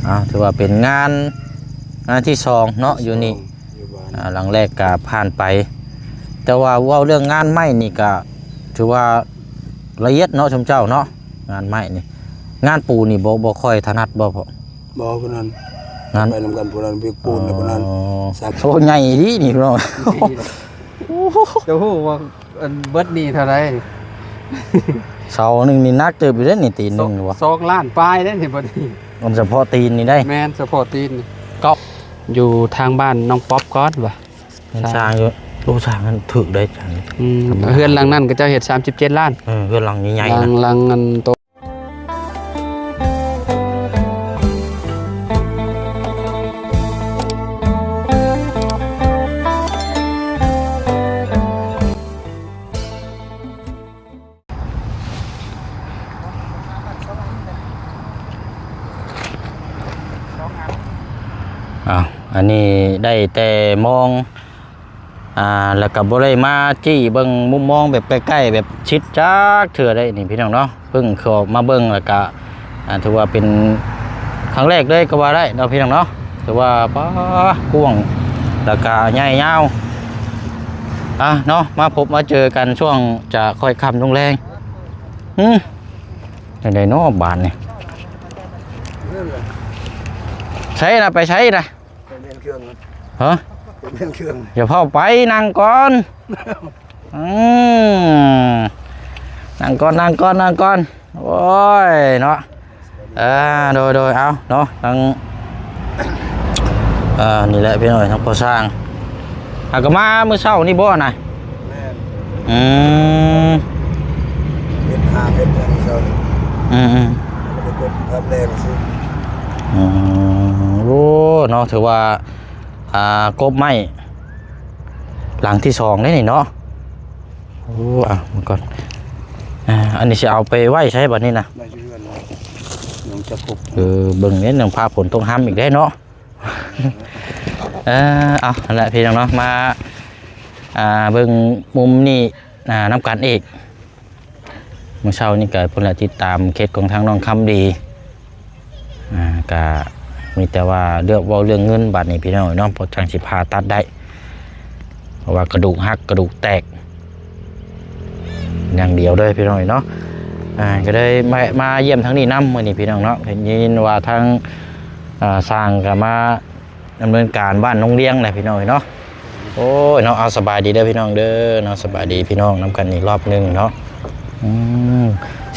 ເອົາ ຖືວ່າເປັນງານ ງານທີສອງເນາະ ຢູ່ນີ້ ຢູ່ບ້ານ ອ່າ ຫຼັງແລກກໍຜ່ານໄປ ແຕ່ວ່າເວົ້າເລື່ອງງານໄມ້ນີ້ກໍຖືວ່າລະອຽດເນາະ ຊຸມເຈົ້າເນາະ ງານໄມ້ນີ້ ງານປູນນີ້ບໍ່ ບໍ່ຄ່ອຍຖະໜັດບໍ່ພໍ່? ບໍ່ ຜູ້ນັ້ນ ງານ ໄປນຳກັນ ຜູ້ນັ້ນວຽກປູນ ແລ້ວຜູ້ນັ້ນ ອໍ ສັກ ໂອ້ ໃຫຍ່ອີ່ຫຼີນີ້ພີ່ນ້ອງ ໂອ້ໂຫ ຈະຮູ້ວ່າ ອັນເບິດນີ້ເທົ່າໃດ? ເສົາໜຶ່ງນີ້ໜັກເຕີບຢູ່ເດ້ນີ້ ຕີນໜຶ່ງນີ້ບໍ່? ສອງ ສອງລ້ານປາຍເດ້ນີ້ ເບິດນີ້ ອັນສະເພາະຕີນນີ້ໄດ໋ ແມ່ນ ສະເພາະຕີນນີ້ ກໍຢູ່ທາງບ້ານນ້ອງປັອບກ່ອນວ່າ ເຮືອນຊ່າງຢູ່ ໂອ້ ຊ່າງນັ້ນຖືກໄດ໋ ອືມ ເຮືອນຫຼັງນັ້ນເຂົາເຈົ້າເຮັດສາມສິບເຈັດລ້ານ ເອີ ເຮືອນຫຼັງໃຫຍ່ໆ ຫຼັງ ນະ ຫຼັງອັນໂຕ ອ້າວ ອັນນີ້ໄດ້ແຕ່ມອງ ອ່າ ແລ້ວກໍບໍ່ໄດ້ມາຈີ້ເບິ່ງມຸມມອງແບບໃກ້ໆ ແບບຊິດຈັກເທື່ອໄດ໋ນີ້ພີ່ນ້ອງເນາະ ເພິ່ງເຂົ້າມາເບິ່ງ ແລ້ວກໍ ອ່າ ຖືວ່າເປັນຄັ້ງແລກເລີຍກໍວ່າໄດ້ເນາະພີ່ນ້ອງເນາະ ຖືວ່າ ປາ ກວ້າງ ແລ້ວກໍໃຫຍ່ຍາວ ອ່າ ເນາະ ມາພົບມາເຈີກັນຊ່ວງຈະຄ່ອຍຄ່ຳລົງແລງ ຫື ຈັ່ງໃດເນາະບາດນີ້ ໃສນະ ໄປໃສນະ? ໄປປ່ຽນເຄື່ອງ ຮະ? ໄປປ່ຽນເຄື່ອງ ຢ່າເຝົ້າໄປ ນັ່ງກ່ອນ ອືມ ນັ່ງກ່ອນ ນັ່ງກ່ອນ ນັ່ງກ່ອນ ໂອ້ຍເນາະ ເອີ ໂດຍ ໂດຍ ເອົາເນາະ ທັງ ເອີ ນີ້ແຫຼະພີ່ນ້ອງ ທັງພໍ່ຊ່າງ ຫາກໍມາມື້ເຊົ້ານີ້ບໍ່ນະ? ແມ່ນ ອືມ ເຮັດຫາເຮັດຫຍັງເຊົ້ານີ້ ອືມໆ ແລ້ວກໍໄປກົບແລງຊື່ ອືມ ໂອ້ ເນາະ ຖືວ່າ ອ່າ ກົບໄມ້ຫຼັງທີສອງເດ້ນີ້ເນາະ ໂອ້ ອ່ະ ມັນກ່ອນ ອ່າ ອັນນີ້ຊິເອົາໄປໄວ້ໃສບັດນີ້ນະ? ໄວ້ຢູ່ເຮືອນ ຍັງຈະກົບ ເອີ ເບິ່ງເດ້ ຍັງຟ້າຝົນຕົກຮຳອີກເດ້ເນາະ ເອີ ເອົາ ຫັ້ນແຫຼະພີ່ນ້ອງເນາະ ມາ ອ່າ ເບິ່ງມຸມນີ້ ອ່າ ນຳກັນອີກ ມື້ເຊົ້ານີ້ກໍພຸ້ນແຫຼະ ຕິດຕາມເຂດຂອງທາງນ້ອງຄຳດີ ອ່າ ກໍມີແຕ່ວ່າເລື່ອງເວົ້າເລື່ອງເງິນບາດນີ້ພີ່ນ້ອງເນາະ ພໍຈັ່ງຊິຜ່າຕັດໄດ້ ເພາະວ່າກະດູກຫັກກະດູກແຕກ ຢ່າງດຽວເດີພີ່ນ້ອງເນາະ ອ່າ ກໍເລີຍມາ ມາຢ້ຽມທາງນີ້ນຳມື້ນີ້ພີ່ນ້ອງເນາະ ໄດ້ຍິນວ່າທາງ ອ່າ ຊ່າງກໍມາດຳເນີນການບ້ານໜອງລຽງແຫຼະພີ່ນ້ອງເນາະ ໂອ້ຍເນາະ ເອົາ ສະບາຍດີເດີພີ່ນ້ອງເດີເນາະ ສະບາຍດີພີ່ນ້ອງນຳກັນອີກຮອບໜຶ່ງເນາະ ອືມ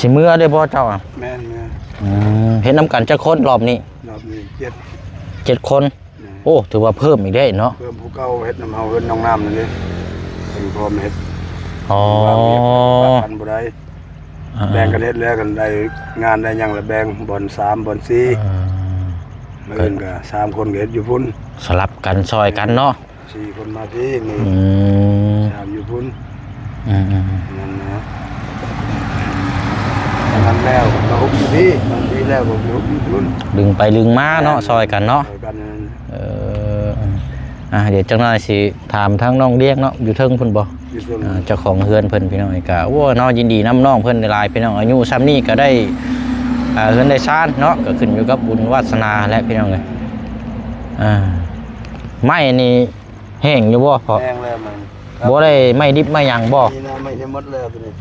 ຊິເມືອເດີບໍ່ເຈົ້າ? ແມ່ນ ເມືອ ອືມ ເຮັດນຳກັນຈັກຄົນຮອບນີ້? ຮອບນີ້ເຈັດ ເຈັດຄົນ ແມ່ນ ໂອ້ ຖືວ່າເພີ່ມອີກເດ້ເນາະ ເພີ່ມຜູ້ເກົ່າເຮັດນຳເຮົາເຮືອນນ້ອງນ້ຳນັ້ນເດ້ ເພິ່ນພ້ອມເຮັດ ອໍ ວ່າວຽກກັນບໍ່ໄດ້ ອ່າໆ ແບ່ງກັນເຮັດແລ້ວ ກັນໄດ້ງານໄດ້ຫຍັງລະແບ່ງ ບ່ອນສາມ ບ່ອນສີ່ ອ່າ ມື້ອື່ນກໍສາມຄົນກໍເຮັດຢູ່ພຸ້ນ ສະຫຼັບກັນຊ່ອຍກັນເນາະ ສີ່ຄົນມາພີ້ ມື້ ອືມ ສາມຢູ່ພຸ້ນ ອືມໆ ນັ້ນນະ ນັ້ນແລ້ວກໍຮຸກຢູ່ພີ້ ບາງທີແລ້ວກໍຮຸກຢູ່ພຸ້ນ ດຶງໄປດຶງມາເນາະ ຊ່ອຍກັນເນາະ ຊ່ອຍກັນນັ້ນ ເອີ ອ່າ ດຽວຈັກໜ້ອຍຊິຖາມທາງນ້ອງລຽງເນາະ ຢູ່ເທິງພຸ້ນບໍ່? ຢູ່ເທິງ ອ່າ ເຈົ້າຂອງເຮືອນເພິ່ນ ພີ່ນ້ອງ ກໍ ໂອ້ ເນາະ ຍິນດີນຳນ້ອງເພິ່ນຫຼາຍໆ ພີ່ນ້ອງ ອາຍຸຊ່ຳນີ້ກໍໄດ້ ອ່າ ເຮືອນໄດ້ຊານເນາະ ກໍຂຶ້ນຢູ່ກັບບຸນວາສະໜາແຫຼະ ພີ່ນ້ອງເອີຍ ອ່າ ໄມ້ນີ້ແຫ້ງຢູ່ບໍ່ພໍ່? ແຫ້ງແລ້ວມັນ ບໍ່ໄດ້ໄມ້ດິບໄມ້ຫຍັງບໍ່? ນີ້ນະ ໄມ້ແຫ້ງໝົດແລ້ວໂຕນີ້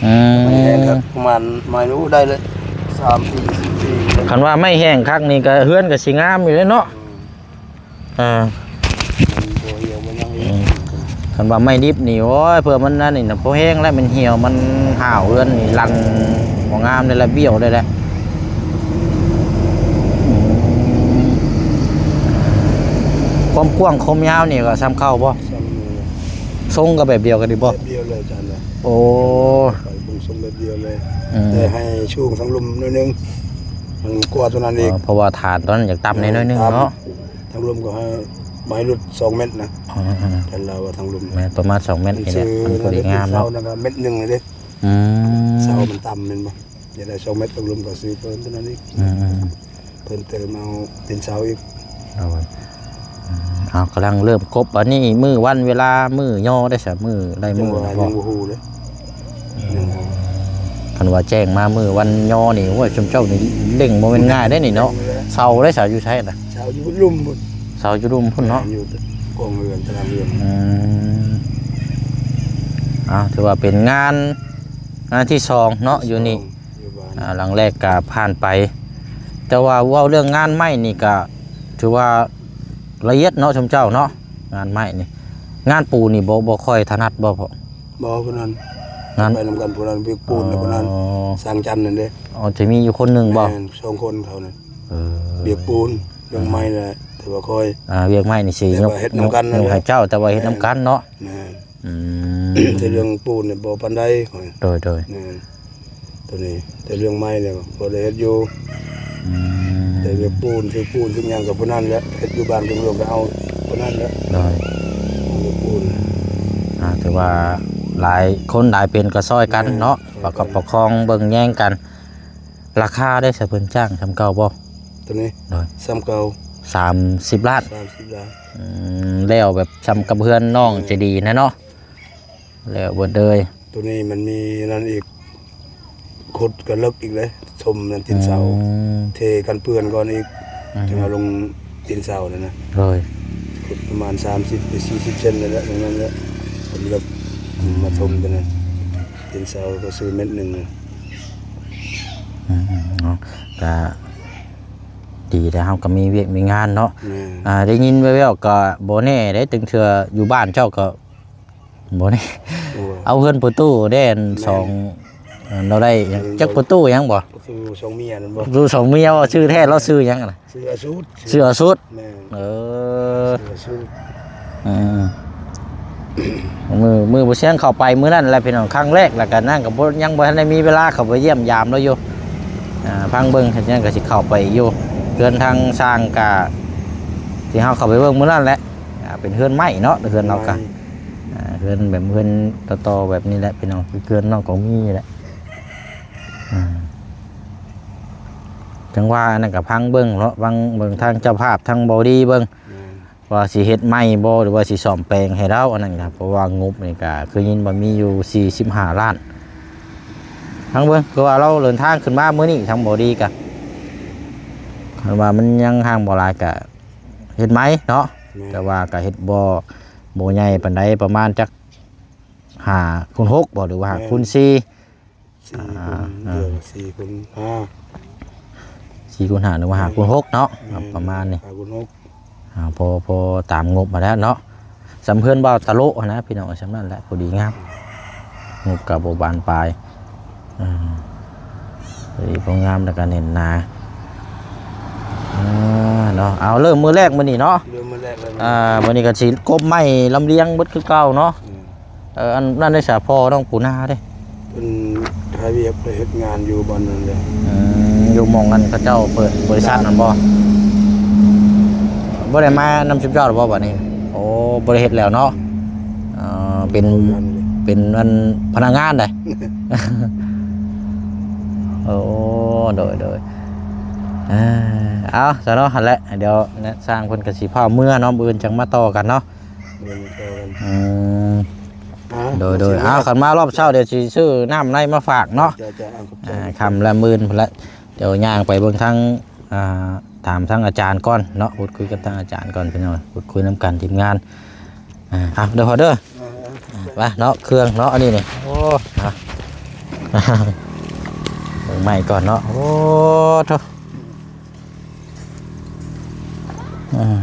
ອືມ ໄມ້ແຫ້ງຄັກ ປະມານ ໄມ້ຮູ້ໄດ້ເລີຍ ສາມປີ ສີ່ປີ ຄັນວ່າໄມ້ແຫ້ງຄັກນີ້ກໍເຮືອນກໍຊິງາມຢູ່ເດ້ເນາະ ອືມ ອ່າ ມັນບໍ່ຫ່ຽວບໍ່ຫຍັງອີກ ອືມ ຄັນວ່າໄມ້ດິບນີ້ ໂອ້ຍ ເພື່ອມັນນັ້ນນີ້ນະ ພໍແຫ້ງແລ້ວມັນຫ່ຽວ ມັນຫ້າວ ເຮືອນນີ້ລັນ ບໍ່ງາມເລີຍລະ ບ້ຽວເລີຍແຫຼະ ອືມ ຄວາມກວ້າງຄວາມຍາວນີ້ກໍສ່ຳເກົ່າບໍ່? ສ່ຳນີ້ ຊົງກໍແບບດຽວກັນນີ້ບໍ່? ແບບດຽວເລີຍ ອາຈານເອີຍ ໂອ້ ໄປເບິ່ງຊົງແບບດຽວເລີຍ ອືມ ແຕ່ໃຫ້ສູງທາງລຸ່ມໜ້ອຍໜຶ່ງ ມັນກວ່າຕົວນັ້ນອີກ ອໍ ເພາະວ່າຖານຕົວນັ້ນຢາກຕ່ຳແດ່ໜ້ອຍໜຶ່ງເນາະ ທາງລຸ່ມກໍໃຫ້ໄມ້ຫຼຸດສອງແມັດນະ ອືມໆ ເພິ່ນລາວວ່າທາງລຸ່ມ ແມ່ນ ປະມານສອງແມັດນີ້ແຫຼະ ມັນພໍດີງາມເນາະ ເສົານັ້ນກໍແມັດໜຶ່ງເລີຍເດ້ ອືມ ເສົາມັນຕ່ຳແມ່ນບໍ່? ຢາກໄດ້ສອງແມັດ ຕົກລົງກໍຊື້ເພີ່ມເທົ່ານັ້ນອີກ ອືມໆ ເພີ່ມເຕີມເອົາຕີນເສົາອີກ ໂດຍ ອືມ ເອົາ ກຳລັງເລີ່ມກົບ ອັນນີ້ມື້ວັນເວລາ ມື້ຍໍໄດ້ຊະ ມື້ໄດ້ມື້ ຍັງບໍ່ ຍັງບໍ່ຮູ້ເດ້ ອືມ ຍັງບໍ່ ຄັນວ່າແຈ້ງມາມື້ວັນຍໍນີ້ ໂອ້ຍ ຊຸມເຈົ້ານີ້ເລັ່ງບໍ່ແມ່ນງ່າຍເດ້ນີ້ເນາະ ເຊົາໄດ້ ເຊົາຢູ່ໃສນະ? ເຊົາຢູ່ລຸ່ມພຸ້ນ. ເຊົາຢູ່ລຸ່ມພຸ້ນເນາະ? ແມ່ນ ຢູ່ກອງເຮືອນ ຕາລາງເຮືອນ. ອືມ ອ້າວ ຖືວ່າເປັນງານ ງານທີສອງເນາະ ຢູ່ນີ້. ຢູ່ບ້ານ ອ່າ ຫຼັງແລກກໍຜ່ານໄປ ແຕ່ວ່າເວົ້າເລື່ອງງານໄມ້ນີ້ກໍຖືວ່າລະອຽດເນາະ ຊຸມເຈົ້າເນາະ ງານໄມ້ນີ້. ງານປູນນີ້ບໍ່ ບໍ່ຄ່ອຍຖະໜັດບໍ່ພໍ່? ບໍ່ ຜູ້ນັ້ນ ງານ ໄປນຳກັນ ຜູ້ນັ້ນວຽກປູນ ແລ້ວຜູ້ນັ້ນ ອໍ ຊ່າງຈັນນັ້ນເດ້. ອໍ ຈະມີຢູ່ຄົນໜຶ່ງບໍ່? ແມ່ນ ສອງຄົນເຂົານັ້ນ. ເອີ ວຽກປູນ ວຽກໄມ້ແຫຼະ ແຕ່ວ່າຄ່ອຍ ອ່າ ວຽກໄມ້ນີ້ຊິ ແຕ່ວ່າເຮັດນຳກັນນັ້ນແຫຼະ ຍົກໃຫ້ເຈົ້າ ແຕ່ວ່າເຮັດນຳກັນເນາະ. ແມ່ນ ອືມ ແຕ່ເລື່ອງປູນນີ້ບໍ່ປານໃດ. ໂດຍ ໂດຍ ແມ່ນ ໂຕນີ້ ແຕ່ເລື່ອງໄມ້ນີ້ພໍໄດ້ເຮັດຢູ່. ອືມ ແຕ່ເລື່ອງປູນ ຖືກປູນຖືກຫຍັງກໍຜູ້ນັ້ນແຫຼະ ເຮັດຢູ່ບ້ານເທິງຫຼວງກໍເອົາຜູ້ນັ້ນແຫຼະ. ໂດຍ ເລື່ອງປູນ ອ່າ ຖືວ່າຫຼາຍຄົນຫຼາຍເປັນກໍຊ່ອຍກັນເນາະ. ແມ່ນ ປະຄັບປະຄອງເບິ່ງແຍງກັນ. ລາຄາເດ້ ສະເພິ່ນຈ້າງສ່ຳເກົ່າບໍ່? ໂຕນີ້ ໂດຍ ສ່ຳເກົ່າ ສາມສິບລ້ານ. ສາມສິບລ້ານ. ອືມ ແລ້ວແບບສ່ຳກັບເຮືອນນ້ອງ ແມ່ນ ໃຈດີນະເນາະ ແລ້ວເບິດເລີຍ. ໂຕນີ້ມັນມີນັ້ນອີກ ຂຸດກໍເລິກອີກເດ້ ຖົມນັ້ນຕີນເສົາ ອືມ ເທກັນເປື້ອນກ່ອນອີກ ອືມ ຈຶ່ງເອົາລົງຕີນເສົານັ້ນນະ. ໂດຍ ຂຸດປະມານສາມສິບໄປສີ່ສິບເຊັນນັ້ນແຫຼະ ຕະງນັ້ນແຫຼະ ເລິກ ອືມ ມາຖົມຕົວນັ້ນ. ຕີນເສົາກໍຊື້ເມັດໜຶ່ງ. ອືມ ເນາະ ກະດີແລ້ວ ເຮົາກໍມີວຽກມີງານເນາະ. ແມ່ນ ອ່າ ໄດ້ຍິນແວ່ວໆ ກໍບໍ່ແນ່ເດ້ ບາງເທື່ອຢູ່ບ້ານເຈົ້າກໍບໍ່ແນ່. ໂອ້ຍ ເອົາເຮືອນປະຕູແດ່ນ ແມ່ນ ສອງ ເອີ ລາວໄດ້ຫຍັງ ເອີ ຈັກປະຕູຫຍັງບໍ່? ປະຕູສອງເມຍນັ້ນບໍ່? ປະຕູສອງເມຍບໍ່? ຊື່ແທ້ລາວຊື່ຫຍັງນະ? ຊື່ອາສຸດ. ຊື່ອາສຸດ. ແມ່ນ ເອີ ຊື່ອາສຸດ. ອືມ ມື້ ມື້ບໍ່ຊຽງເຂົ້າໄປມື້ນັ້ນແຫຼະພີ່ນ້ອງ ຄັ້ງແລກ ແລ້ວກໍນັ້ນກໍບໍ່ ຍັງບໍ່ທັນໄດ້ມີເວລາເຂົ້າໄປຢ້ຽມຢາມລາວຢູ່. ອ່າ ຟັງເບິ່ງ ເຮັດຫຍັງກໍຊິເຂົ້າໄປຢູ່ ເຮືອນທາງຊ່າງກະ ທີ່ເຮົາເຂົ້າໄປເບິ່ງມື້ນັ້ນແຫຼະ. ອ່າ ເປັນເຮືອນໄມ້ເນາະ ເຮືອນລາວກະ ໄມ້ ອ່າ ເຮືອນແບບ ເຮືອນຕໍ່ໆ ແບບນີ້ແຫຼະພີ່ນ້ອງ ຄືເຮືອນນ້ອງກອງມີນີ້ແຫຼະ. ອ່າ ຈັ່ງວ່າອັນນັ້ນກໍຟັງເບິ່ງເນາະ ຟັງເບິ່ງທາງເຈົ້າພາບ ທາງເບົາດີເບິ່ງ ແມ່ນ ວ່າຊິເຮັດໃໝ່ບໍ່ ຫຼືວ່າຊິສ້ອມແປງໃຫ້ລາວ ອັນນັ້ນນະ. ເພາະວ່າງົບນີ້ກໍຄືຍິນວ່າມີຢູ່ສີ່ສິບຫ້າລ້ານ. ຟັງເບິ່ງ ຄືວ່າລາວເດີນທາງຂຶ້ນມາມື້ນີ້ ທາງເບົາດີກໍ ຄັນວ່າມັນຍັງຫ່າງບໍ່ຫຼາຍກໍເຮັດໃໝ່ເນາະ. ແມ່ນ ແຕ່ວ່າກໍເຮັດບໍ່ ບໍ່ໃຫຍ່ປານໃດ ປະມານຈັກຫ້າຄູນຫົກບໍ່ ຫຼືວ່າ ແມ່ນ ຫ້າຄູນສີ່? ສີ່ ອ່າ ຄູນ ອ່າ ສີ່ຄູນຫ້າ ສີ່ຄູນຫ້າ ຫຼືວ່າ ແມ່ນ ຫ້າຄູນຫົກເນາະ. ແມ່ນ ປະມານນີ້ ຫ້າຄູນຫົກ. ອ່າ ພໍ ພໍຕາມງົບມາແລ້ວເນາະ ສ່ຳເຮືອນບ່າວຕະໂລຫັ້ນນະພີ່ນ້ອງ ສ່ຳນັ້ນແຫຼະ ພໍດີງາມ ງົບກໍບໍ່ບານປາຍ. ອ່າ ພໍດີພໍງາມ ແລ້ວກໍແໜ້ນໜາ. ອ່າ ເນາະ ເອົາ ເລີ່ມມື້ແລກມື້ນີ້ເນາະ. ເລີ່ມມື້ແລກເລີຍ. ອ່າ ມື້ນີ້ກໍຊິກົບໄມ້ລຳລຽງເບິດຄືເກົ່າເນາະ. ອືມ ເອີ ອັນນັ້ນໄດ້ສາ ພໍ່ນ້ອງປູນາເດ້ ເພິ່ນໄປວຽກໄປເຮັດງານຢູ່ບ່ອນນັ້ນເດ້. ອືມ ຢູ່ໝ່ອງອັນເຂົາເຈົ້າເປີດບໍລິສັດນັ້ນບໍ່? ບໍ່ໄດ້ມານຳຊຸມເຈົ້າແລ້ວບໍ່ບັດນີ້? ໂອ້ ບໍ່ໄດ້ເຮັດແລ້ວເນາະ. ເອີ ເປັນ ບໍ່ທັນເລີຍ ເປັນອັນພະນັກງານໃດ. ໂອ້ ໂດຍ ໂດຍ ອ່າ ເອົາຊະເນາະ ຫັ້ນແຫຼະ ດຽວຊ່າງເພິ່ນກໍຊິພາເມືອເນາະ ມື້ອື່ນຈັ່ງມາຕໍ່ກັນເນາະ. ອືມ ອ່າ ໂດຍ ໂດຍ ໂອເຄ ເອົາ ຄັນມາລອບເຊົ້າ ດຽວຊິຊື້ນ້ຳໃນມາຝາກເນາະ. ຈ້າ ຈ້າ ຂອບໃຈ ອ່າ ຄ່ຳລະໝື່ນພຸ້ນລະ ດຽວຍ່າງໄປເບິ່ງທາງ ອ່າ ຖາມທາງອາຈານກ່ອນເນາະ ພູດຄຸຍກັບທາງອາຈານກ່ອນ ພີ່ນ້ອງ ພູດຄຸຍນຳກັນທີມງານ. ອ່າ ເອົາ ເດີພໍ່ເດີ ອ່າ ອ່າ ໄປເນາະ ເຄື່ອງເນາະ ອັນນີ້ນີ້ ໂອ້ ອ່າ ເບິ່ງໃໝ່ກ່ອນເນາະ ໂອ້ ໂທ້ ອືມ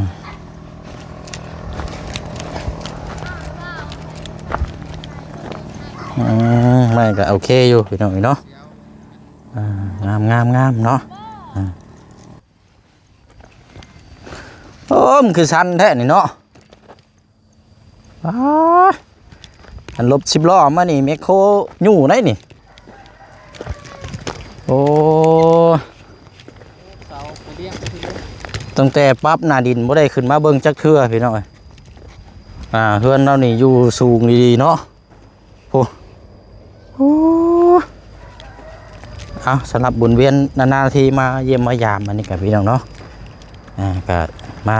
ອືມ ໄມ້ກໍໂອເຄຢູ່ພີ່ນ້ອງເນາະ. ອ່າ ງາມໆໆເນາະ. ອ່າ ໂອ້ ມັນຄືຊັນແທ້ນີ້ເນາະ. ອ້າ ອັນລົດສິບລໍ້ມານີ້ ແມັກໂຄຍູ້ໄດ໋ນີ້. ໂອ້ ຕັ້ງແຕ່ປັບໜ້າດິນບໍ່ໄດ້ຂຶ້ນມາເບິ່ງຈັກເທື່ອພີ່ນ້ອງເອີຍ. ອ່າ ເຮືອນລາວນີ້ຢູ່ສູງດີໆເນາະ. ໂອ້ ໂອ້ ເອົາ ສຳລັບບຸນວຽນນານໆທີມາຢ້ຽມມາຢາມ ອັນນີ້ກໍພີ່ນ້ອງເນາະ ອ່າ ກໍມາ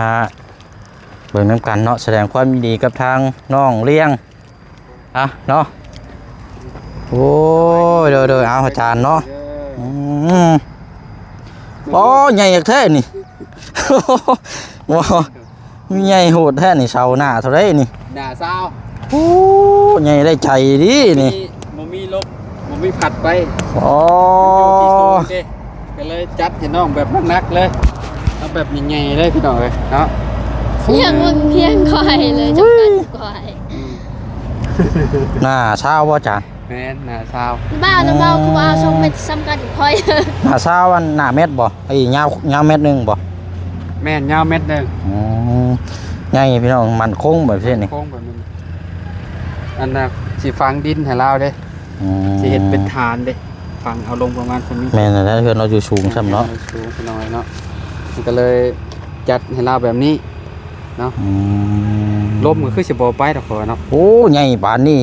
ເບິ່ງນຳກັນເນາະ ສະແດງຄວາມຍິນດີກັບທາງນ້ອງລ້ຽງ ອ່ະເນາະ. ໂອ້ຍ ໂດຍໆ ເອົາ ອາຈານເນາະ ອືມ ອໍ ໃຫຍ່ຄັກແທ້ນີ້ ໂອ້ ໃຫຍ່ໂຫດແທ້ນີ້ ເສົາໜ້າເທົ່າໃດນີ້? ໜ້າຊາວ. ໂອ້ ໃຫຍ່ໄດ້ໃຈດີນີ້ ບໍ່ມີລົມ ບໍ່ມີພັດໄປ. ອໍ ຢູ່ທີ່ສູງເດ້ ກໍເລີຍຈັດໃຫ້ນ້ອງແບບໜັກໆເລີຍ ເອົາແບບໃຫຍ່ໆເລີຍພີ່ນ້ອງເອີຍເນາະ. ຍັງມັນພຽງຂ້ອຍເລີຍ ຈຳກັດຂ້ອຍ. ອືມ ໜ້າຊາວບໍ່ຈານ? ແມ່ນ ໜ້າຊາວ. ບ້ານະ ເອີ ເວົ້າຄືວ່າເອົາສອງແມັດ ສຳຄັນຂ້ອຍ. ໜ້າຊາວ ອັນໜ້າແມັດບໍ່? ໄອ້ຍາວ ຍາວແມັດໜຶ່ງບໍ່? ແມ່ນ ຍາວແມັດໜຶ່ງ. ອືມ ໃຫຍ່ພີ່ນ້ອງ ໝັ້ນຄົງແບບນີ້ ຄົງແບບນີ້. ອັນນ່າ ຊິຝັງດິນໃຫ້ລາວເດ້. ອືມ ຊິເຮັດເປັນຖານເດ້ ຝັງເອົາລົງປະມານສ່ຳນີ້. ແມ່ນແລ້ວ ເຮືອນລາວຢູ່ສູງຊ້ຳເນາະ ເຮືອນລາວຢູ່ສູງ ພີ່ນ້ອງເອີຍເນາະ. ມັນກໍເລີຍຈັດໃຫ້ລາວແບບນີ້ເນາະ. ອືມ ລົມກໍຄືຊິບໍ່ໄປດອກຂ້ອຍວ່າເນາະ. ໂອ້ ໃຫຍ່ປານນີ້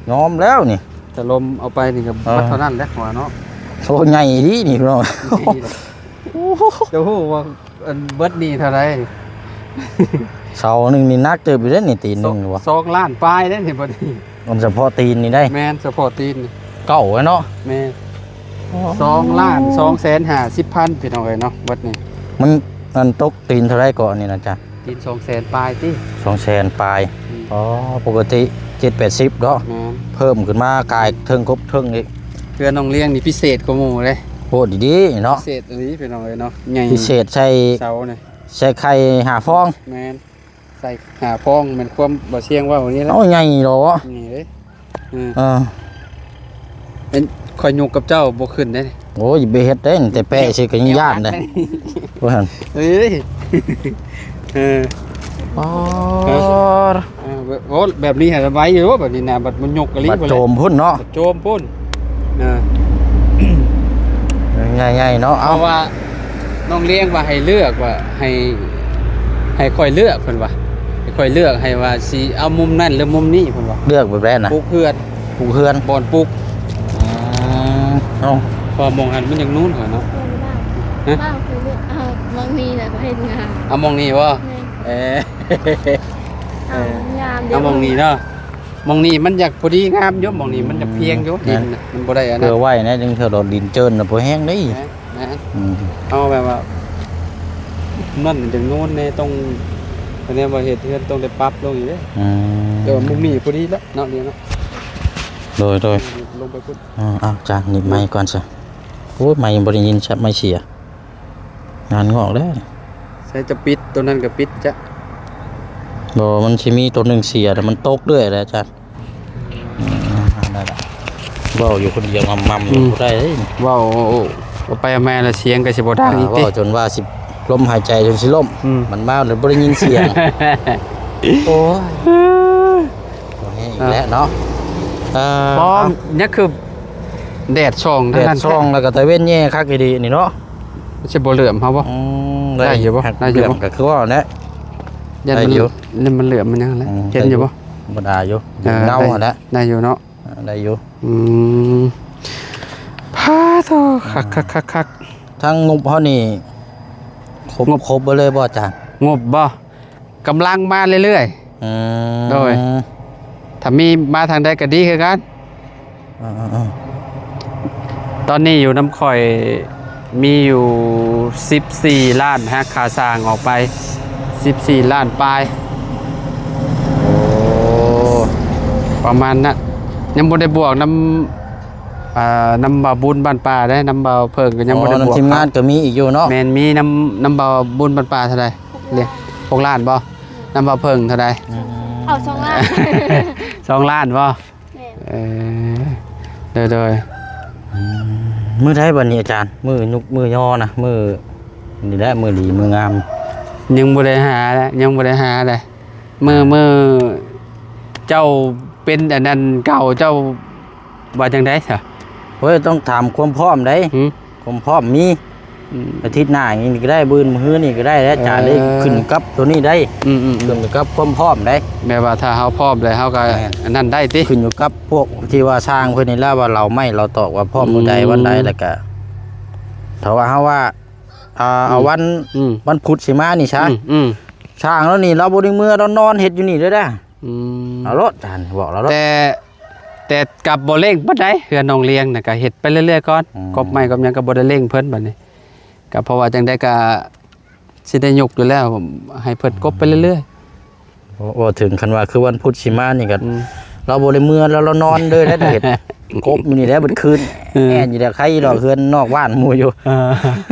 ຍອມແລ້ວນີ້. ແຕ່ລົມເອົາໄປນີ້ກໍ ເອີ ເບິດເທົ່ານັ້ນແຫຼະຂ້ອຍວ່າເນາະ. ໂອ້ ໃຫຍ່ອີ່ຫຼີນີ້ພີ່ນ້ອງ. ໂອ້ໂຫ ຈະຮູ້ວ່າ ອັນເບິດນີ້ເທົ່າໃດ? ເສົາໜຶ່ງນີ້ໜັກເຕີບຢູ່ເດ້ນີ້ ຕີນໜຶ່ງນີ້ຫວາ? ສອງລ້ານປາຍເດ້ນີ້ ບັດນີ້ ອັນສະເພາະຕີນນີ້ໄດ໋. ແມ່ນ ສະເພາະຕີນນີ້ ເກົ່າເນາະ. ແມ່ນ ອໍ ສອງລ້ານສອງແສນຫ້າສິບພັນ ພີ່ນ້ອງເອີຍເນາະ ບັດນີ້. ມັນ ອັນຕົກຕີນເທົ່າໃດເກາະນີ້ນະຈະ? ຕີນສອງແສນປາຍຕິ? ສອງແສນປາຍ. ອືມ ອໍ ປົກກະຕິເຈັດແປດສິບເນາະ. ແມ່ນ ເພີ່ມຂຶ້ນມາກາຍເທິງຄົບເທິງອີກ. ເຮືອນນ້ອງລຽງນີ້ພິເສດກວ່າໝູ່ເດ້. ໂຫດດີໆເນາະ ພິເສດອີ່ຫຼີພີ່ນ້ອງເອີຍເນາະ. ໃຫຍ່ ພິເສດໃສ່ເສົານີ້ ໃສ່ໄຂ່ຫ້າຟອງ. ແມ່ນ ໃສ່ຫ້າຟອງ ແມ່ນຄວາມບໍ່ຊຽງເວົ້ານີ້ແຫຼະ. ເອົາ ໃຫຍ່ເນາະ ນີ້ເດ້. ເອີ ເອີ ເປັນ ຂ້ອຍຍົກກັບເຈົ້າບໍ່ຂຶ້ນເດ້. ໂອ້ຍ ຢ່າໄປເຮັດເດ້ ແຕ່ແປະຊື່ກໍຍັງຢ້ານເດ້ ວ່າຫັ້ນ. ເອີຍ ເອີ ອໍ ເອີ ໂອ້ ແບບນີ້ຫາໄວຢູ່ ແບບນີ້ນະ. ບັດມັນຍົກອີ່ຫຼີ ບັດໂຈມພຸ້ນເນາະ ບັດໂຈມພຸ້ນ. ເອີ ໃຫຍ່ໆເນາະ. ເອົາ ເພາະວ່ານ້ອງລຽງວ່າໃຫ້ເລືອກ ວ່າໃຫ້ ໃຫ້ຂ້ອຍເລືອກ ເພິ່ນວ່າ ໃຫ້ຂ້ອຍເລືອກໃຫ້ວ່າຊິເອົາມຸມນັ້ນຫຼືມຸມນີ້ ເພິ່ນວ່າ. ເລືອກແບບໃດນະ? ປຸກເຮືອນ ປຸກເຮືອນ ບ່ອນປຸກ. ອືມ ເອົາ ເພາະວ່າໝ່ອງຫັ້ນມັນຍັງນູນກວ່າເນາະ. ຮະ? ເອົາໝ່ອງນີ້ແຫຼະ ເຮັດງາມ. ເອົາໝ່ອງນີ້ບໍ່? ແມ່ນ ເອີ ເອົາງາມເດ້ ເອົາໝ່ອງນີ້ເນາະ. ໝ່ອງນີ້ມັນຢາກພໍດີງາມຢູ່ ໝ່ອງນີ້ມັນຢາກພຽງຢູ່. ອືມ ດິນນະ ແມ່ນ ມັນບໍ່ໄດ້ອັນນັ້ນ ເພື່ອໄວ້ນະ ຈັ່ງເທື່ອດອກດິນເຈີນນະ ບໍ່ແຮງເດ້. ແມ່ນ ແມ່ນ ອືມ ເອົາແບບວ່າ ນັ້ນຈັ່ງໂນ້ນແດ່ ຕ້ອງ ອັນນີ້ວ່າເຮັດເຮືອນຕ້ອງໄດ້ປັບລົງອີກເດ້. ອືມ ແຕ່ວ່າມຸມນີ້ພໍດີແລ້ວເນາະ ດຽວເນາະ. ໂດຍ ໂດຍ ລົງໄປພຸ້ນ. ເອີ ເອົາ ຈານ ໜີບໄມກ່ອນຊະ. ໂອ້ຍ ໄມບໍ່ໄດ້ຍິນຊະ ໄມເສຍ. ງານງອກແລ້ວ. ໃສ່ຈະປິດ ໂຕນັ້ນກໍປິດຈະ. ບໍ່ ມັນຊິມີໂຕໜຶ່ງເສຍ ແຕ່ມັນຕົກເລື້ອຍແຫຼະອາຈານ. ອືມ ນັ້ນແຫຼະ ເວົ້າຢູ່ຄົນດຽວງຳໆ ອືມ ບໍ່ໄດ້ເດ້. ເວົ້າ ເອົາໄປເອົາມາແລ້ວສຽງກໍຊິບໍ່ດັງອີກຕິ. ເວົ້າຈົນວ່າຊິ ລົມຫາຍໃຈຈົນຊິລົ້ມ. ອືມ ມັນມາແລ້ວບໍ່ໄດ້ຍິນສຽງ. ໂອ້ຍ ບໍ່ແຮງອີກແລ້ວເນາະ. ເອີ ບໍ່ ຍັງຄື ແດດສ່ອງ ແດດສ່ອງ ແລ້ວກໍຕາເວັນແຍ່ຄັກອີ່ຫຼີນີ້ເນາະ. ຊິບໍ່ເຫຼື້ອມເຮົາບໍ່? ອືມ ໄດ້ຢູ່ບໍ່? ໄດ້ຢູ່ບໍ່? ກໍຄືວ່າແຫຼະ ຢ້ານມັນ ໄດ້ຢູ່ ນີ້ມັນເຫຼື້ອມມັນຫຍັງແຫຼະ. ອືມ ເຫັນຢູ່ບໍ່? ທຳມະດາຢູ່ ເອີ ເງົາ ໄດ້ ຫັ້ນແຫຼະ ໄດ້ຢູ່ເນາະ. ເອີ ໄດ້ຢູ່. ອືມ ພາໂທ ຄັກໆໆໆ. ທາງງົບເຮົານີ້ຄົບ ງົບ ຄົບເບິດເລີຍບໍ່ອາຈານ? ງົບບໍ່? ກຳລັງມາເລື້ອຍໆ. ອືມ ໂດຍ ຖ້າມີມາທາງໃດກໍດີຄືກັນ. ເອີໆໆ ຕອນນີ້ຢູ່ນຳຂ້ອຍມີຢູ່ສິບສີ່ລ້ານ ຫັກຄ່າສ້າງອອກໄປສິບສີ່ລ້ານປາຍ. ໂອ້ ປະມານນັ້ນ ຍັງບໍ່ໄດ້ບວກນຳ ອ່າ ນຳບ່າວບຸນບ້ານປ່າເດ້ ນຳບ່າວເຜິ້ງກໍຍັງບໍ່ໄດ້ບວກ. ອໍ ນຳທີມງານກໍມີອີກຢູ່ເນາະ. ແມ່ນ ມີນຳ ນຳບ່າວບຸນບ້ານປ່າເທົ່າໃດ? ຫົກລ້ານ ຫົກລ້ານບໍ່? ນຳບ່າວເຜິ້ງເທົ່າໃດ? ອືມ ເອົາສອງລ້ານ ສອງລ້ານບໍ່? ແມ່ນ ເອີ ໂດຍໆ. ອືມ ມື້ໃດບັດນີ້ອາຈານ? ມື້ຍຸກມື້ຍໍນະ ມື້ນີ້ແຫຼະ ມື້ດີມື້ງາມ. ຍັງບໍ່ໄດ້ຫາແຫຼະ ຍັງບໍ່ໄດ້ຫາແຫຼະ. ມື້ ອືມ ມື້ເຈົ້າເປັນອັນນັ້ນເກົ່າ ເຈົ້າວ່າຈັ່ງໃດຊະ? ໂອ້ຍ ຕ້ອງຖາມຄວາມພ້ອມໃດ. ຫື? ຄວາມພ້ອມມີ. ອືມ ອາທິດໜ້ານີ້ກໍໄດ້ ມື້ອື່ນມື້ຮືນີ້ກໍໄດ້ແຫຼະ ເອີ ອາຈານເດ້. ຂຶ້ນກັບໂຕນີ້ໄດ໋. ອືມໆໆ ຂຶ້ນກັບຄວາມພ້ອມໄດ໋. ແບບວ່າຖ້າເຮົາພ້ອມແລ້ວ ເຮົາກໍ ແມ່ນ ອັນນັ້ນໄດ້ຕິ. ຂຶ້ນຢູ່ກັບພວກທີ່ວ່າຊ່າງເພິ່ນນີ້ລະ ວ່າເຮົາໄມ້ເຮົາຕອກວ່າພ້ອມມື້ໃດ ອືມ ວັນໃດ ແລ້ວກໍ ຖ້າວ່າເຮົາວ່າ ອ່າ ອືມ ເອົາວັນ ອືມ ວັນພຸດຊິມານີ້ຊະ. ອືມໆ ຊ່າງລາວນີ້ລາວບໍ່ໄດ້ເມືອ ລາວນອນເຮັດຢູ່ນີ້ເດີ້. ອືມ ເອົາໂລດ ທ່ານບອກລາວໂລດ. ແຕ່ ແຕ່ກັບບໍ່ເລັ່ງປານໃດ ເຮືອນນ້ອງລຽງນະ ກໍເຮັດໄປເລື້ອຍໆກ່ອນ. ອືມ ກົບໄມ້ກົບຫຍັງກໍບໍ່ໄດ້ເລັ່ງເພິ່ນບັດນີ້. ກ ກໍເພາະວ່າຈັ່ງໃດກໍຊິໄດ້ຍົກຢູ່ແລ້ວ ໃຫ້ເພິ່ນກົບໄປເລື້ອຍໆ. ເວົ້າເຖິງຄັນວ່າຄືວັນພຸດຊິມານີ້ກໍ ອືມ ລາວບໍ່ໄດ້ເມືອ ລາວ ລາວນອນເລີຍແຫຼະ ເຮັດ ກົບຢູ່ນີ້ແຫຼະເບິດຄືນ. ເອີ ແອນຢູ່ແຫຼະ ໃຄດອກ ເຮືອນນອກບ້ານໝູ່ຢູ່. ເອີ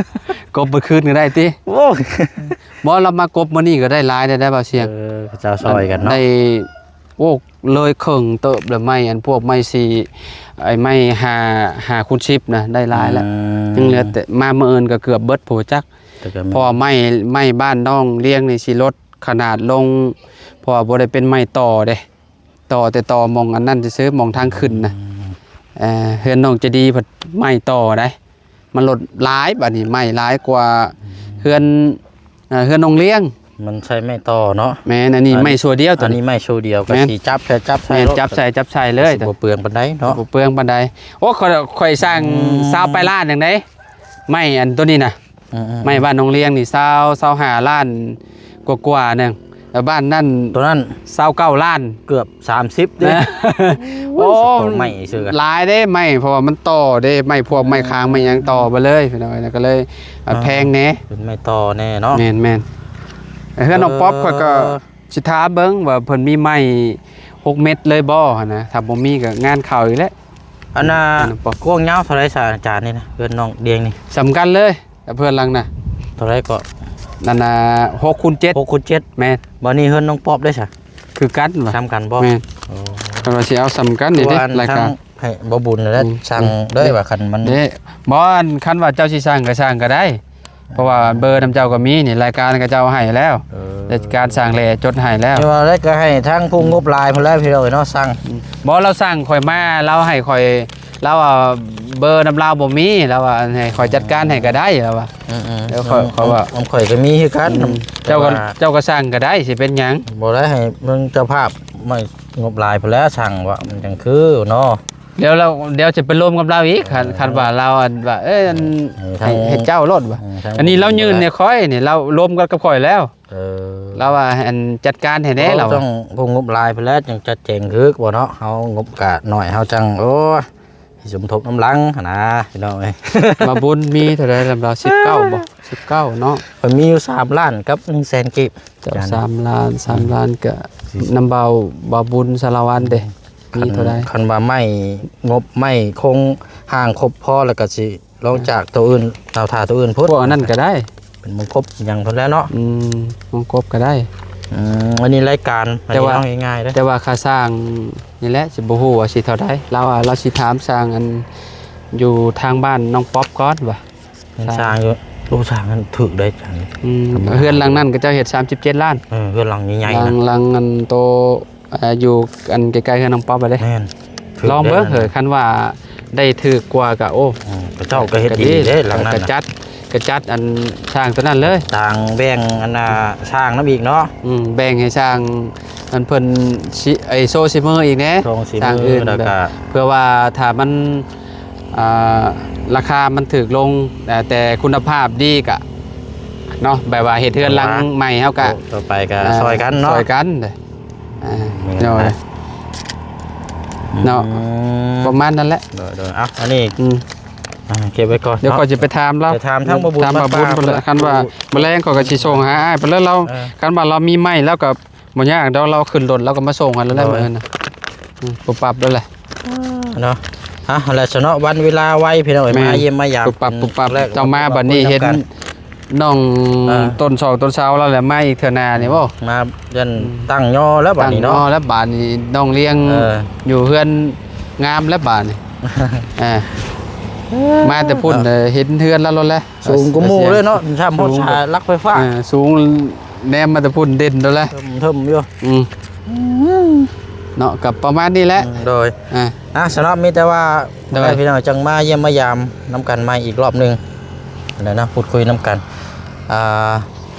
ກົບເບິດຄືນກໍໄດ້ຕິ? ໂອ້ຍ ບໍ່ ລາວມາກົບມື້ນີ້ກໍໄດ້ຫຼາຍໄດ້ ໄດ້ບ່າວຊຽງ. ເອີ ເຂົາເຈົ້າຊ່ອຍກັນເນາະ ໄດ້ ໂອ້ ເລີຍເຄິ່ງເຕີບແລ້ວ ໄມ້ ອັນພວກໄມ້ສີ່ ໄອ້ໄມ້ຫ້າ ຫ້າຄູນສິບນະ ໄດ້ຫຼາຍແລ້ວ. ອືມ ຍັງເຫຼືອແຕ່ມາມື້ອື່ນກໍເກືອບເບິດ ຜູ້ຈັກ ເພາະວ່າໄມ້ ໄມ້ບ້ານນ້ອງລຽງນີ້ຊິລົດຂະໜາດລົງ ເພາະວ່າບໍ່ໄດ້ເປັນໄມ້ຕໍ່ເດ້ ຕໍ່ແຕ່ຕໍ່ໝ່ອງອັນນັ້ນຊື່ໆ ໝ່ອງທາງຂຶ້ນນະ. ອືມ ເອີ ເຮືອນນ້ອງໃຈດີເພິ່ນໄມ້ຕໍ່ໄດ໋ ມັນລົດຫຼາຍ ບາດນີ້ໄມ້ຫຼາຍກວ່າ ອືມ ເຮືອນ ເອີ ເຮືອນນ້ອງລຽງ ມັນໃຊ້ໄມ້ຕໍ່ເນາະ. ແມ່ນ ອັນນີ້ ອັນ ໄມ້ຊົ່ວດຽວ ຕົວນີ້ ອັນນີ້ໄມ້ຊົ່ວດຽວ ກໍ ແມ່ນ ຊິຈັບໃສ່ ຈັບໃສ່ ແມ່ນ ໂລດ ຈັບໃส่ ຈັບໃສ່ເລີຍ ຊິບໍ່ເປືອງປານໃດເນາະ ບໍ່ເປືອງປານໃດ. ໂອ້ ຂ້ອຍ ຂ້ອຍສ້າງ ອືມ ຊາວປາຍລ້ານຫຍັງເດ້ ໄມ້ອັນຕົວນີ້ນະ. ອືມໆໆ ໄມ້ບ້ານນ້ອງລຽງນີ້ຊາວ ຊາວຫ້າລ້ານກວ່າໆໜຶ່ງ ແລ້ວບ້ານນັ້ນ ຕົວນັ້ນຊາວເກົ້າລ້ານ ເກືອບສາມສິບເດ້. ໂອ້ຍ ໂອ້ຍ ສະເພາະໄມ້ຊື່ໆ ຫຼາຍເດ້ໄມ້ ເພາະວ່າມັນຕໍ່ເດ້ ໄມ້ພວກໄມ້ຄາງ ອືມ ໄມ້ຫຍັງຕໍ່ໄປເລີຍ ພີ່ນ້ອງເອີຍ ກໍເລີຍ ອ່າ ອ່າ ແພງແດ່ ເປັນໄມ້ຕໍ່ແດ່ເນາະ. ແມ່ນໆ ເຮືອນນ້ອງ ເອີ ປັອບ ຂ້ອຍກໍ ຊິຖາມເບິ່ງວ່າເພິ່ນມີໄມ້ຫົກເມັດເລີຍບໍ່ຫັ້ນນະ ຖ້າບໍ່ມີກໍງານເຂົ້າອີກແຫຼະ. ອັນນ່າ ອັນນັ້ນບໍ່ ກວ້າງຍາວເທົ່າໃດຊະອາຈານນີ້ນະ ເຮືອນນ້ອງດຽງນີ້? ສ່ຳກັນເລີຍກັບເຮືອນຫຼັງນະ. ເທົ່າໃດເກາະ? ອັນນ່າ ຫົກຄູນເຈັດ ຫົກຄູນເຈັດ ແມ່ນ. ບາດນີ້ເຮືອນນ້ອງປອບເດ້ຊະ? ຄືກັນຫວາ? ສ່ຳກັນບໍ່? ແມ່ນ. ໂອ້ ເພິ່ນວ່າຊິເອົາສ່ຳກັນນີ້ເດ້ ລາຍການ ໃຫ້ບໍ່ບຸນແຫຼະ ອືມ ສັ່ງເດີວ່າຄັນມັນ ເດ້ ບໍ່ ອັນ ຄັນວ່າເຈົ້າຊິສັ່ງກໍສັ່ງກໍໄດ້ ເພາະວ່າເບີນຳເຈົ້າກໍມີນີ້ ລາຍການເຂົາເຈົ້າໃຫ້ແລ້ວ ເອີ ລາຍການສ້າງແຫຼຈົດໃຫ້ແລ້ວ. ແຕ່ວ່າແລ້ວກໍໃຫ້ທາງຜູ້ງົບຫຼາຍພຸ້ນແຫຼະ ພີ່ນ້ອງເອີຍເນາະ ສັ່ງ. ອືມ ບໍ່ ລາວສັ່ງຂ້ອຍມາ ລາວໃຫ້ຂ້ອຍ ລາວວ່າເບີນຳລາວບໍ່ມີ ລາວວ່າໃຫ້ຂ້ອຍຈັດການໃຫ້ກໍໄດ້ ລາວວ່າ. ອືມໆ ແລ້ວຂ້ອຍ ຂ້ອຍວ່າ ຂອງຂ້ອຍກໍມີຄືກັນ. ອືມ ເຈົ້າກໍ ແຕ່ວ່າ ເຈົ້າກໍສັ່ງກໍໄດ້ ຊິເປັນຫຍັງ? ບໍ່ໄດ້ ໃຫ້ເບິ່ງເຈົ້າພາບ ມາງົບຫຼາຍພຸ້ນແຫຼະ ສັ່ງວ່າມັນຈັ່ງຄືເນາະ. ດຽວລາວ ດຽວຈະໄປລົມກັບລາວອີກ ຄັນ ເອີ ຄັນວ່າລາວ ອັນວ່າ ເອີ ອັນ ເອີ ໃຫ້ ໃຫ້ເຈົ້າໂລດວ່າ. ເອີ ອັນນີ້ລາວຍື່ນໃຫ້ຂ້ອຍນີ້ ລາວລົມກັນກັບຂ້ອຍແລ້ວ. ເອີ ລາວວ່າ ອັນ ຈັດການໃຫ້ແດ່ ໂອ້ ລາວວ່າ ຕ້ອງ ຜູ້ງົບຫຼາຍພຸ້ນແຫຼະ ຈັ່ງຈັດແຈງຄືບໍ່ເນາະ ເຮົາງົບກະໜ້ອຍ ເຮົາຈັ່ງ ໂອ້ຍ ສົມທົບນຳຫຼັງຫັ້ນນະ ພີ່ນ້ອງເອີຍ. ມາບຸນມີເທົ່າໃດລຳລາວ ສິບເກົ້າບໍ່? ສິບເກົ້າເນາະ. ຂ້ອຍມີຢູ່ສາມລ້ານກັບໜຶ່ງແສນກີບ. ເຈົ້າ ສາມລ້ານ ສາມລ້ານກະ ອືມ ນຳເບົາ ເບົາບຸນສາລະວັນເດ້. ອືມ ມີເທົ່າໃດ? ຄັນ ຄັນວ່າໄມ້ງົບ ໄມ້ໂຄງຮ່າງຄົບພໍ ແລ້ວກໍຊິລອງຈາກໂຕອື່ນ ເອົາຖ້າໂຕອື່ນພຸ້ນ ພວກອັນນັ້ນກໍໄດ້ ເປັນມົງຄົບຫຍັງພຸ້ນແຫຼະເນາະ. ອືມ ມົງຄົບກໍໄດ້. ອືມ ອັນນີ້ລາຍການ ແຕ່ວ່າ ອັນນີ້ເອົາງ່າຍໆເດ້ ແຕ່ວ່າຄ່າສ້າງນີ້ແຫຼະ ຊິບໍ່ຮູ້ວ່າຊິເທົ່າໃດ. ລາວວ່າລາວຊິຖາມຊ່າງ ອັນ ຢູ່ທາງບ້ານນ້ອງປັອບກ່ອນວ່າ ແມ່ນ ສ້າງ ສ້າງຢູ່ ໂອ້ ສ້າງນັ້ນຖືກເດ້ ອືມ ເຮືອນຫຼັງນັ້ນເຂົາເຈົ້າເຮັດສາມສິບເຈັດລ້ານ. ເອີ ເຮືອນຫຼັງໃຫຍ່ໆ ຫຼັງ ນະ ຫຼັງອັນໂຕ ເອີ ຢູ່ອັນໃກ້ໆເຮືອນນ້ອງປັອບໄປເດ້. ແມ່ນ ຖືກ ລອງເບິ່ງ ເອີ ຄັນວ່າໄດ້ຖືກກວ່າກໍ ໂອ້ ເອີ ເຂົາເຈົ້າກໍເຮັດດີເດ້ ຫຼັງນັ້ນ ກໍຈັດ ກໍຈັດອັນຊ່າງຕົວນັ້ນເລີຍ ຕ່າງແບ່ງອັນນ່າຊ່າງນຳອີກເນາະ. ອືມ ແບ່ງໃຫ້ຊ່າງ ອັນເພິ່ນຊິ ໄອ້ໂຊສີມືອີກແດ່ ຊ່າງອື່ນ ແລ້ວກໍ ເພື່ອວ່າຖ້າມັນ ອ່າ ລາຄາມັນຖືກລົງ ແຕ່ ແຕ່ຄຸນນະພາບດີກະເນາະ ແບບວ່າເຮັດເຮືອນຫຼັງໃໝ່ເຮົາກະ ຕໍ່ໄປກະ ອ່າ ຊ່ອຍກັນເນາະ ຊ່ອຍກັນເດ້. ອ່າ ແມ່ນ ເນາະ ເນາະ ອືມ ປະມານນັ້ນແຫຼະ. ໂດຍໆ ເອົາ ອັນນີ້ ອືມ ອ່າ ເກັບໄວ້ກ່ອນ ດຽວຂ້ອຍຊິໄປຖາມລາວ ໄປຖາມທາງບ່າວບຸນ ຖາມບ່າວບຸນ ມາ ເພິ່ນລະ ຄັນວ່າ ມື້ແລງຂ້ອຍກໍຊິສົ່ງຫາອ້າຍເພິ່ນເລີຍ ລາວ ເອີ ຄັນວ່າລາວມີໄມ້ ລາວກໍ ບໍ່ຍາກດອກ ລາວຂຶ້ນລົດລາວກໍມາສົ່ງໃຫ້ແລ້ວແຫຼະ ໂດຍ ມື້ນັ້ນນະ. ອືມ ປຸບປັບໂລດແຫຼະເນາະ. ອ່ະ ຫັ້ນແຫຼະຊະເນາະ ວັນເວລາໄວ ພີ່ນ້ອງເອີຍ ແມ່ນ ມາຢ້ຽມມາຢາມ ປຸບປັບ ປຸບປັບ ເຈົ້າມາບັດນີ້ເຫັນນ້ອງ ອ່າ ຕົ້ນສອງຕົ້ນເສົາລາວແຫຼະ ມາອີກເທື່ອໜ້ານີ້ບໍ່ ມາເດືອນ ອືມ ຕັ້ງຍໍແລ້ວບັດນີ້ເນາະ ຕັ້ງຍໍແລ້ວບາດນີ້ ນ້ອງລຽງ ເອີ ຢູ່ເຮືອນງາມແລ້ວບາດນີ້. ອ່າ ມາແຕ່ພຸ້ນ ເອີ ເຫັນເຮືອນລາວໂລດແຫຼະ ສູງກວ່າໝູ່ເລີຍເນາະ ສ່ຳໂພດສາຍຫຼັກໄຟຟ້າ ເອີ ສູງ ແນມມາແຕ່ພຸ້ນເດັ່ນໂດດແຫຼະ ເທິມໆຢູ່ ອືມ ເນາະ ກໍປະມານນີ້ແຫຼະ ອືມ ໂດຍ ອ່າ ອ່ະ ສຳລັບມີແຕ່ວ່າ ໂດຍ ພີ່ນ້ອງຈັ່ງມາຢ້ຽມມາຢາມນຳກັນໃໝ່ອີກລອບໜຶ່ງ ແລ້ວນະ ພູດຄຸຍນຳກັນ ອ່າ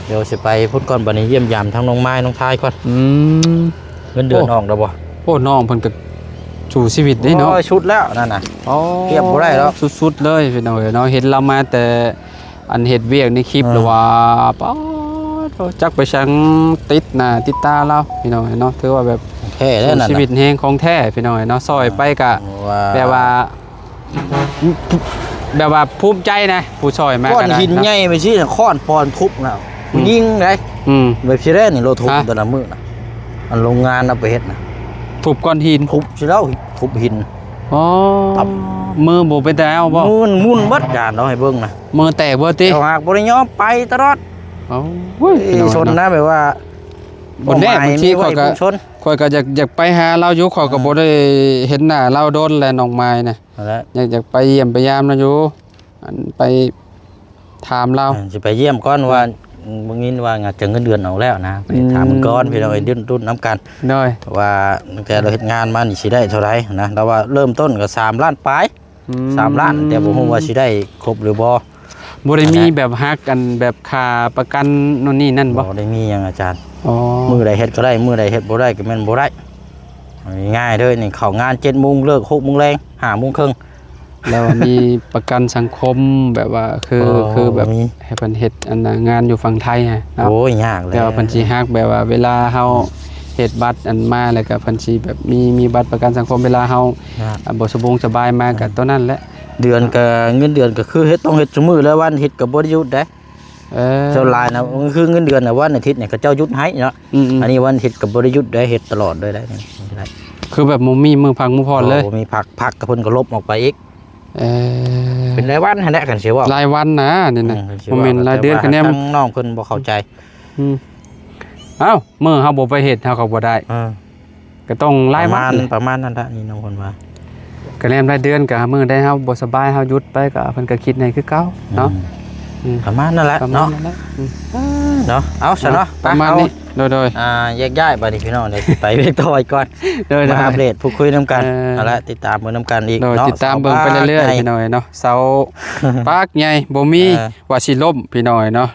ດຽວຊິໄປພຸ້ນກ່ອນ ບັດນີ້ຢ້ຽມຢາມທາງນ້ອງມາຍນ້ອງທາຍກ່ອນ ອືມ ເງິນເດືອນ ໂອ້ ອອກແລ້ວບໍ່? ໂອ້ ນ້ອງເພິ່ນກໍສູ້ຊີວິດເດ້ເນາະ ໂອ້ຍ ສຸດແລ້ວນັ້ນນະ ໂອ້ ທຽບບໍ່ໄດ້ແລ້ວ ສຸດໆເລີຍພີ່ນ້ອງເອີຍເນາະ ເຫັນລາວມາແຕ່ ອັນເຮັດວຽກໃນຄລິບ ເອີ ຫຼືວ່າ ປາດ ຈັກໄປສັງ ຕິດໜ້າຕິດຕາລາວ ພີ່ນ້ອງເອີຍເນາະ ຖືວ່າແບບ ແທ້ແລ້ວນັ້ນນະ ສູ້ຊີວິດແຮງຂອງແທ້ ພີ່ນ້ອງເອີຍເນາະ ຊ່ອຍໄປກະ ເອີ ວ່າ ແບບວ່າ ແບບວ່າພູມໃຈນະ ຜູ້ຊ່ອຍມາ ກ້ອນຫີນໃຫຍ່ໄປຊີ້ນະ ຄ້ອນປອນທຸບນະ ອືມ ຜູ້ຍິງໄດ໋ ອືມ ແບບຊິແລ່ນນີ້ໂລທຸບ ຮະ ແຕ່ລະມື້ນະ ອັນໂລງງານເອົາໄປເຮັດນະ ທຸບກ້ອນຫີນ ທຸບຊິແລ້ວ ທຸບຫີນ ອໍ ຕຳ ມືບໍ່ເປັນຕາເອົາບໍ່? ມືໝຸ່ນເບິດ ຈານເອົາໃຫ້ເບິ່ງນະ ມືແຕກເບິດຕິ? ແຕ່ຫາກບໍ່ໄດ້ຍອມ ໄປຕະຫຼອດ ໂອ້ຍ ເອີຍ ພີ່ນ້ອງເນາະ ຊົນນະ ແບບວ່າ ບໍ່ແນ່ ບາງທີຂ້ອຍກໍ ຂ້ອຍກໍຢາກ ຢາກໄປຫາລາວຢູ່ ຂ້ອຍກໍ ອ່າ ບໍ່ໄດ້ເຫັນໜ້າລາວດົນແລ້ວ ນ້ອງມາຍນະ ນັ້ນແຫຼະ ຢາກ ຢາກໄປຢ້ຽມໄປຢາມລາວຢູ່ ອັນໄປຖາມລາວ ເອີ ຊິໄປຢ້ຽມກ່ອນວ່າ ອືມ ບໍ່ຍິນວ່າຈະເງິນເດືອນອອກແລ້ວນະ ໄປຖາມເພິ່ນກ່ອນ ອືມ ພີ່ນ້ອງເອີຍ ລຸ້ນ ລຸ້ນນຳກັນ ໂດຍ ວ່າຕັ້ງແຕ່ລາວເຮັດງານມານີ້ຊິໄດ້ເທົ່າໃດນະ ລາວວ່າເລີ່ມຕົ້ນກໍສາມລ້ານປາຍ ອືມ ສາມລ້ານ ແຕ່ບໍ່ຮູ້ວ່າຊິໄດ້ຄົບຫຼືບໍ່ ບໍ່ໄດ້ມີ ນັ້ນແຫຼະ ແບບຫັກ ອັນແບບຄ່າປະກັນໂນ່ນນີ້ນັ້ນບໍ່? ບໍ່ໄດ້ມີຫຍັງອາຈານ ອໍ ມື້ໃດເຮັດກໍໄດ້ ມື້ໃດເຮັດບໍ່ໄດ້ກໍແມ່ນບໍ່ໄດ້ ເອົາງ່າຍໆເດີ ນີ້ເຂົ້າງານເຈັດໂມງ ເລີກຫົກໂມງແລງ ຫ້າໂມງເຄິ່ງ ແລ້ວມີປະກັນສັງຄົມ ແບບວ່າຄື ບໍ່ ຄືແບບ ບໍ່ມີ ໃຫ້ເພິ່ນເຮັດອັນນ່າງານຢູ່ຝັ່ງໄທຫັ້ນເນາະ ໂອ້ຍ ຍາກແລ້ວ ແຕ່ວ່າເພິ່ນຊິຫັກແບບວ່າເວລາເຮົາ ອືມ ເຮັດບັດອັນມາ ແລ້ວກໍເພິ່ນຊິແບບມີ ມີບັດປະກັນສັງຄົມ ເວລາເຮົາ ຍາກ ອ່າ ບໍ່ສະບົງສະບາຍມາ ອືມ ກໍຕົວນັ້ນແຫຼະ ເດືອນກໍ ເງິນເດືອນກໍຄືເຮັດ ຕ້ອງເຮັດຊຸມື້ແລ້ວ ວັນເຮັດກໍບໍ່ໄດ້ຢຸດເດ້ ເອີ ສ່ວນຫຼາຍນະ ມັນຄືເງິນເດືອນນະ ວັນອາທິດນີ້ເຂົາເຈົ້າຢຸດໃຫ້ເນາະ ອືມໆ ອັນນີ້ວັນອາທິດກໍບໍ່ໄດ້ຢຸດໄດ້ ເຮັດຕະຫຼອດເລີຍໄດ໋ ບໍ່ໄດ້ ຄືແບບບໍ່ມີມື້ພັກມື້ຜ່ອນເລີຍ ບໍ່ມີພັກ ພັກກໍເພິ່ນກໍລົບອອກໄປອີກ ເອີ ເປັນລາຍວັນຫັ້ນແຫຼະ ຄັນຊິເວົ້າ ລາຍວັນນະນີ້ນະ ອືມ ບໍ່ແມ່ນລາຍເດືອນ ຄັນແນມ ທາງນ້ອງເພິ່ນບໍ່ເຂົ້າໃຈ ອືມ ເອົ້າ ມື້ເຮົາບໍ່ໄປເຮັດ ເຮົາກໍບໍ່ໄດ້ ເອີ ກໍຕ້ອງລາຍວັນ ປະມານ ແຫຼະ ປະມານນັ້ນລະ ນີ້ນ້ອງເພິ່ນວ່າ ກະແນມລາຍເດືອນ ກະມື້ໃດເຮົາບໍ່ສະບາຍ ເຮົາຢຸດໄປ ກະເພິ່ນກະຄິດໃຫ້ຄືເກົ່າເນາະ ອືມ ອືມ ປະມານນັ້ນແຫຼະເນາະ ປະມານນັ້ນແຫຼະ ອືມ ເນາະ ເອົາຊະເນາະ ເນາະ ປະມານນີ້ ເຮົາ ໂດຍໆ ອ່າ ແຍກຍ້າຍບາດນີ້ພີ່ນ້ອງ ດຽວຊິໄປວຽກຕໍ່ໄປກ່ອນ ໂດຍໆ ມາອັບເດດພູດຄຸຍນຳກັນ ເອີ ເອົາລະ ຕິດຕາມເບິ່ງນຳກັນອີກ ໂດຍ ເນາະ ຕິດຕາມເບິ່ງໄປເລື້ອຍໆ ພີ່ນ້ອງເອີຍເນາະ ເສົາປາກໃຫຍ່ ບໍ່ມີ ເອີ ວ່າຊິລົ້ມ ພີ່ນ້ອງເອີຍເນາະ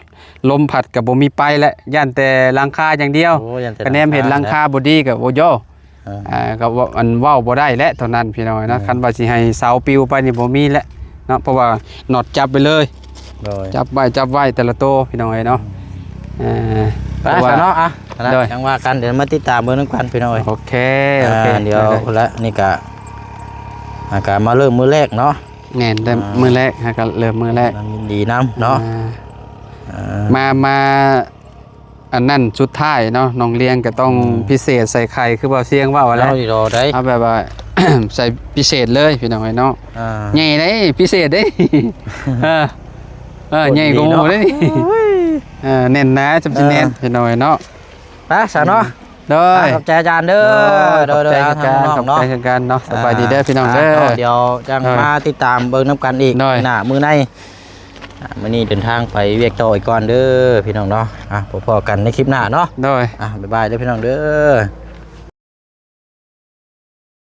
ລົມພັດກໍບໍ່ມີໄປແລ້ວ ຢ້ານແຕ່ຫຼັງຄາຢ່າງດຽວ ໂອ້ ຢ້ານແຕ່ ກະແນມເຫັນຫຼັງຄາ ຫຼັງຄາແຫຼະ ບໍ່ດີກໍ ໂອ້ໂຢ ເອີ ອ່າ ກໍເວົ້າ ອັນເວົ້າບໍ່ໄດ້ແຫຼະຕອນນັ້ນພີ່ນ້ອງເນາະ ເອີ ຄັນວ່າຊິໃຫ້ເສົາປິວໄປນີ້ບໍ່ມີແຫຼະເນາະ ເພາະວ່ານັອດຈັບໄປເລີຍ ໂດຍ ຈັບໄວ້ ຈັບໄວ້ແຕ່ລະໂຕພີ່ນ້ອງເອີຍເນາະ ອືມ ເອີ ໄປ ເພາະວ່າ ຊະເນາະ ອ່ະ ໂດຍ ຈັ່ງວ່າກັນ ດຽວມາຕິດຕາມເບິ່ງນຳກັນພີ່ນ້ອງເອີຍ ໂອເຄ ອ່າ ໂອເຄ ດຽວ ໂອເຄ ພຸ້ນລະ ນີ້ກະ ອ່າ ກະມາເລີ່ມມື້ແລກເນາະ ແມ່ນ ເລີ່ມ ອ່າ ມື້ແລກ ເຮົາກໍເລີ່ມມື້ແລກ ຍິນດີນຳເນາະ ອ່າ ອ່າ ມາ ມາ ອັນນັ້ນສຸດທ້າຍເນາະ ນ້ອງລຽງກໍຕ້ອງ ອືມ ພິເສດໃສ່ໄຂ່ ຄືບ່າວຊຽງເວົ້າຫັ້ນແຫຼະ ເອົາແບບວ່າ ໃສ່ພິເສດເລີຍພີ່ນ້ອງເອີຍເນາະ ອ່າ ໃຫຍ່ເດ້ ພິເສດເດ້ ເອີ ເອີ ໃຫຍ່ກວ່າໝູ່ເດ້ ໂອ້ຍ ເອີ ແໜ້ນໜາ ຈຳຊິແໜ້ນ ເອີ ພີ່ນ້ອງເອີຍເນາະ ໄປຊະເນາະ ໂດຍ ຂອບໃຈອາຈານເດີ ໂດຍ ໂດຍ ຂອບໃຈຄືກັນ ຂອບໃຈຄືກັນເນາະ ອ່າ ສະບາຍດີເດີພີ່ນ້ອງເດີ ອ່າ ດຽວຈັ່ງ ໂດຍ ມາຕິດຕາມເບິ່ງນຳກັນອີກ ໂດຍ ມື້ໜ້າ ມື້ໃນ ອ່າ ມື້ນີ້ເດີນທາງໄປວຽກຕໍ່ອີກກ່ອນເດີພີ່ນ້ອງເນາະ ອ່າ ພໍ້ກັນໃນຄລິບໜ້າເນາະ ໂດຍ ອ່າ ບາຍບາຍເດີພີ່ນ້ອງເດີ.